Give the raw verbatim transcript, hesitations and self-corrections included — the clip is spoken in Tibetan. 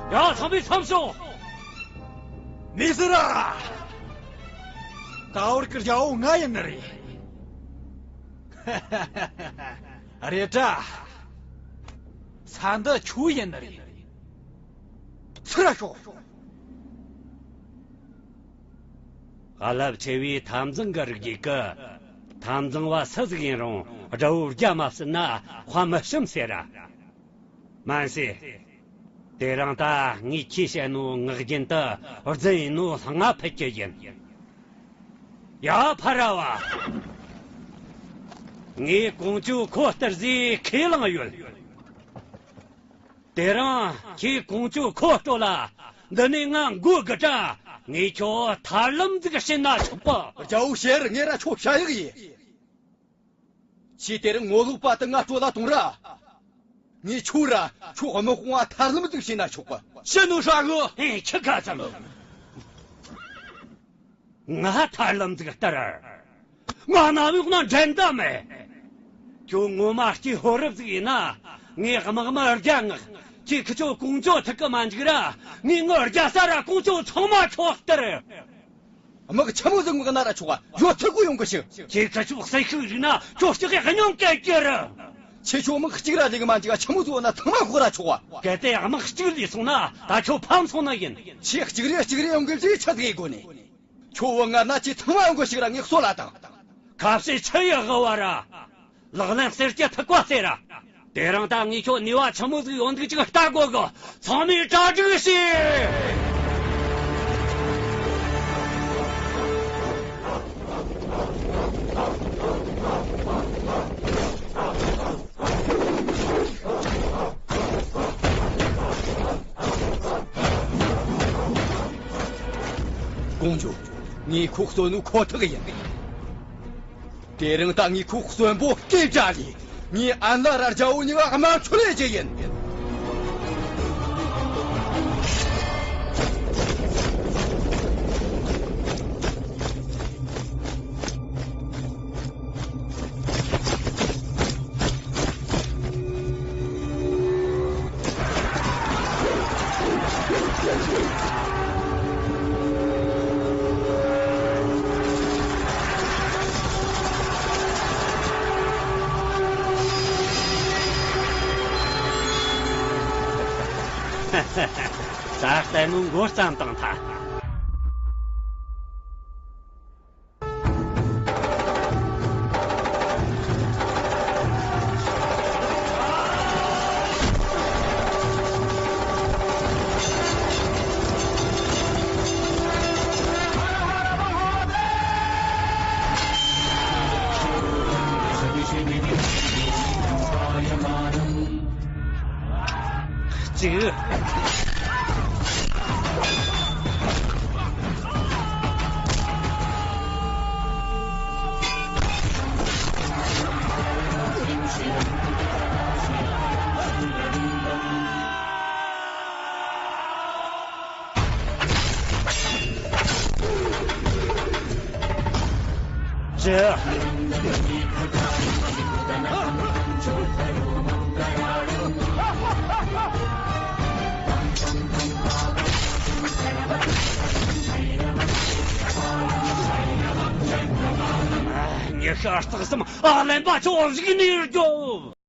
ཡ། ཚང་མས་མཚམས་ཞོག་མི་ཟེར་ར། ད་བར་གྱི་རྒྱལ་པོ་ང་ཡིན་ནི་རེད། རེད་དྲ། ས་འདི་ཁྱོད་ཡིན་ནི་རེད། ཚུར་ར་ཤོག་རླབས་ཆེ་བའི་འཐབ་འཛིང་གི་རིགས་རྒྱུད་ཀྱི་འཐབ་འཛིང་བ་སུ་ཟིག་ཡིན་རུང་དགྲ་བོ་རྒྱ་མ་བསད་ན་དཔའ་མི་ཞུམ་ཟེར་ར། མན་སེ། དེ་རིང་ད་ངས་ཁྱེད་བཤད་ནོ་ངག་རྒྱུན་དུ་རྫུན་ཡིན་ནོ་སྔ་ཕུད་རྒྱུ་ཡིན། ཡ། ཕ་ར་བ། ངས་ཀོང་ཇོ་ཁོ་སྟེར་ཟིག་ཁས་བླངས་ཡོད། དེ་རིང་ཁྱེད་ཀོང་ཇོ་ཁོ་སྤྲོད་ལ་འདི་ནས་ང་མགོ་དགུ་དྲ། ངས་ཁྱོད་ཐར་ལམ་ཟིག་བྱིན་ན་ཆོག་པ། རྒྱལ་པོ་ཤེར། ངས་ར་ཁྱོད་བཤད་ཡག་ཡིན། ཁྱེད་དེ་རིང་ངོ་ལོག་པ་དེ་ང་སྤྲོད་ལ་གཏོང་ར། ངས་ཁྱོད་ར་ཁྱོད་དམག་དཔུང་བ་ཐར་ལམ་ཟིག་བྱིན་ན་ཆོག་པ། ཤི་ནོ་ཧྲ་གི། ཨེ། ཁྱི་ཁ་ཚ་མོ། ང་ཐར་ལམ་ཟིག་སྟེར། ང་ནམ་ཡོང་ན་འགྲན་ཟླ་མེད། ཁྱོད་ངོ་མ་སྐྱེས་ཕོ་རབ་ཟིག་ཡིན་ན། ངས་དམག་མི་བརྒྱ་མངགས། ཁྱེད་ཁི་ཆོ་ཀོང་ཇོ་ཐུག་གི་མ་འཇུག་ར། ངས་ངི་རྒྱལ་ས་ར་ཀོང་ཇོ་ཚང་མ་ཁྱོད་སྟེར། དམག་ཆི་མོ་ཟིག་མངགས་ན་ར་ཆོག་ག་ཡོད་ཐུག་གི་ཡོང་གི་ཞིག་ཁྱེད་ཁི་ཆོ་སེ་ཤུག་རིག་ན་ཁྱོད་སྐྱག་གི་སྙིང་གད་ཀྱི་ར། ཁྱེད་ཆོ་དམག་གཅིག་ར་ལས་གི་མ་འཇུག་ག་ཆི་མོ་ཟིག་ན་ཚང་མ་ཤོག་ར་ཆོག་ག་གལ་ཏེ་དམག་གཅིག་ལས་སོང་ན་ད་ཁྱོད་ཕམ་སོང་ནི་ཡིན། ཁྱེད་གཅིག་རེ་གཅིག་རེ་ཡོང་གི་ཅིག་ཆི་ཟིག་ཡེ་དགོས་ནི། ཁྱོད་བུ་ང་ན་ཁྱེད་ཚང་མ་ཡོང་གི་ཞིག་ར་ངས་གསོད་ལ་དང་། ཁ་ཟས་ཆི་ཡི་ཧ་བ་ར། ལག་ལེན་གསེར་གྱི་ཐིགས་པ་ཟེར་ར། དེ་རིང་ད་ངས་ཁྱོད་ནུས་པ་ཆི་མོ་ཟིག་ཡོད་འདུག་ཅིག་ལྟ་དགོས་གི། ཚང་མས་གྲ་སྒྲིག་བྱེད། ཀོང་ཇོ། ངས་ཁོ་གསོད་ནོ་ཁོ་ཐག་ཡིན། དེ་རིང་ད་ངས་ཁོ་གསོན་པོ་སྐད་གྲགས་ལས། ངས་ཨན་ལ་ར་རྒྱལ་པོ་གཉིས་ཀ་དམར་མཆོད་ལས་རྒྱུ་ཡིན། ད་ལྟ་ནོ་མགོ་བརྩམས་བཏང་ཐལ། གཅིག་ཅི། ཉི་ཤུ་རྩ་གསུམ་ཨ་ལན་པ་ཆོག་གཞིགས་ནས་རྒྱོབ།